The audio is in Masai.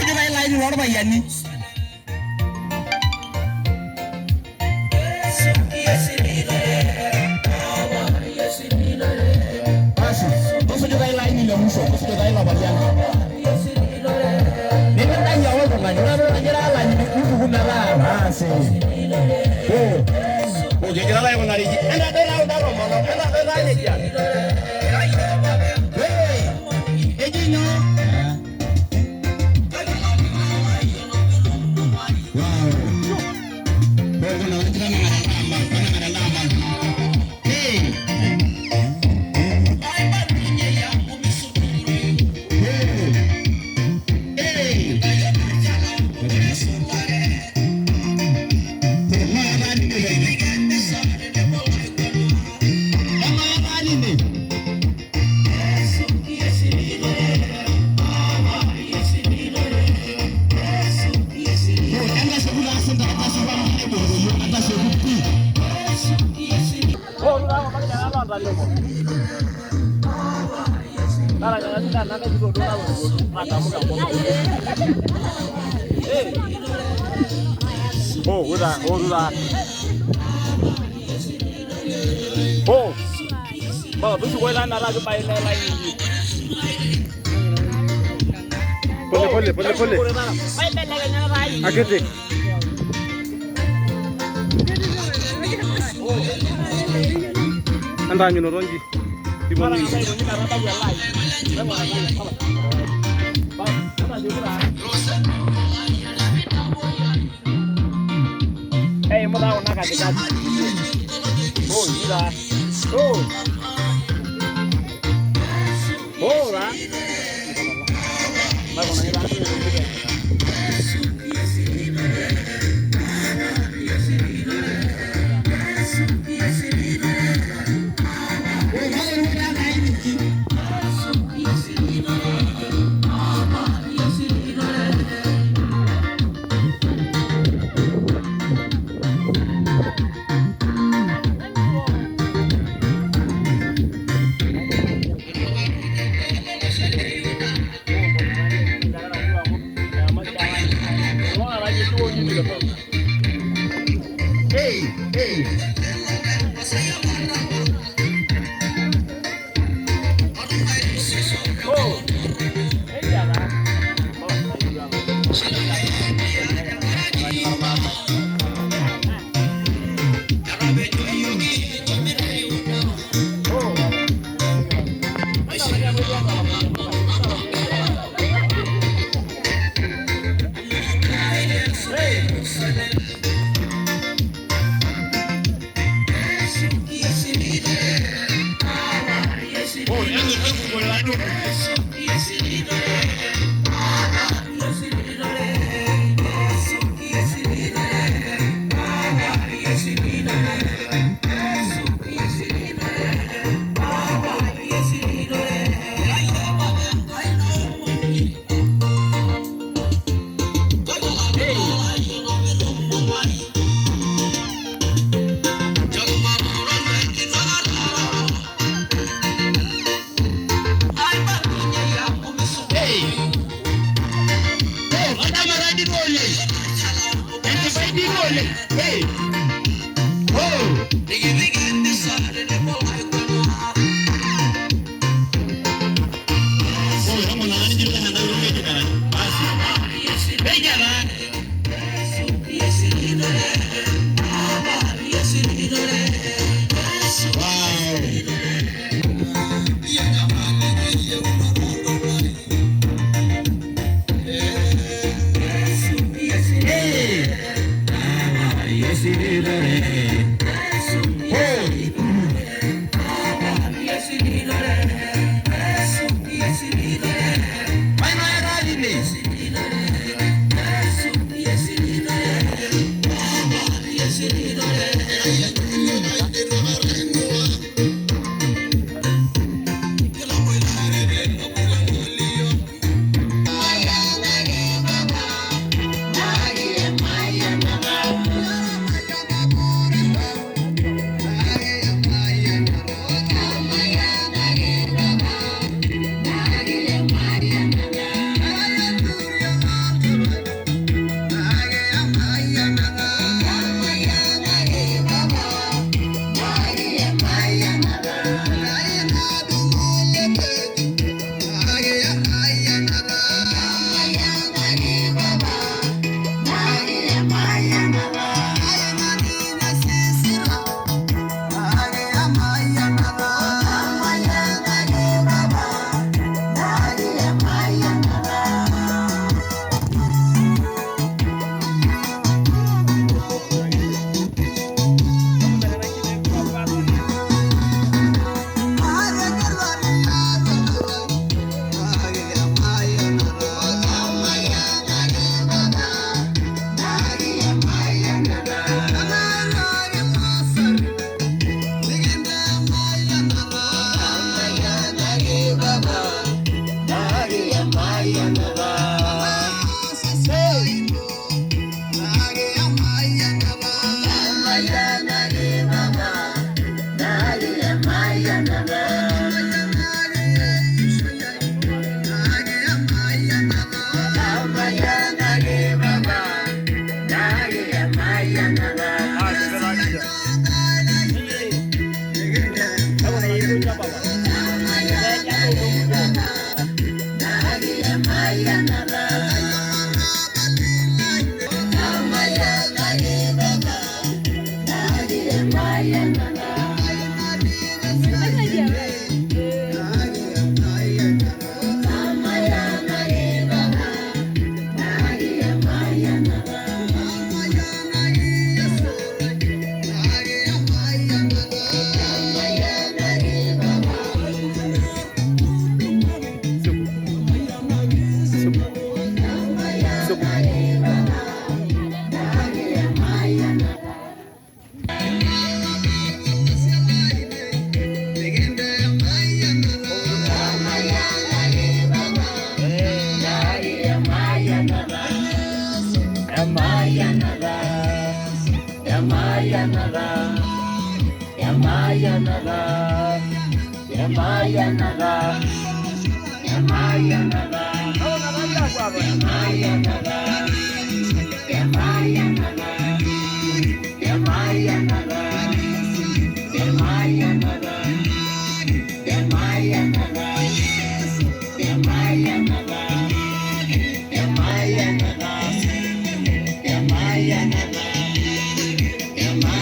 Tusuju taa ilo aini lorpayiani. Basi, tusuju taa ilo aini le musho, tusuju taa ilo payian. Nimintayu ake oltung'ani, ore pee egira alany nipuku metaa baasi. Oh, oh, kegira aikunari inji. Entadoi taa kunda tomonok, entadoi taa nejia. Hey, eji nyoo? Wow. Ore kuna tanang'are elde amal, tanang'are elde amal. Hey. Hey. Hey. Emaa taa nine penyo. Emaa taa nine. Entasieku taa sinta, entasieku amu kaibororo yiok, entasieku pii. Oh, uta, oh, uta. Oh. Baba, tushuko ila metaa kibaye ile laini inji. Pole pole pole pole. Maibelekenya taa inji. Akiti. Entaanyunoto nji. Piponunu. Matangaza aikoji metabau ele aini. Baba, entasieku taa. Eimu taa kuna katikati. Oh, inji taa. Oh. Oh taa. Maikunaki taa nji aikoji penyo. Maiteru taa elde aini inji. Hey, hey. Oh, entushukore laduo. Hey. Hey. Hey, matamara dino oleng. Enchipai dino oleng. Hey. Oh. Oh, entomononi nji ena ng'ejuk arany. Basi. Nejia taa. Wow. Hey. Emayanada.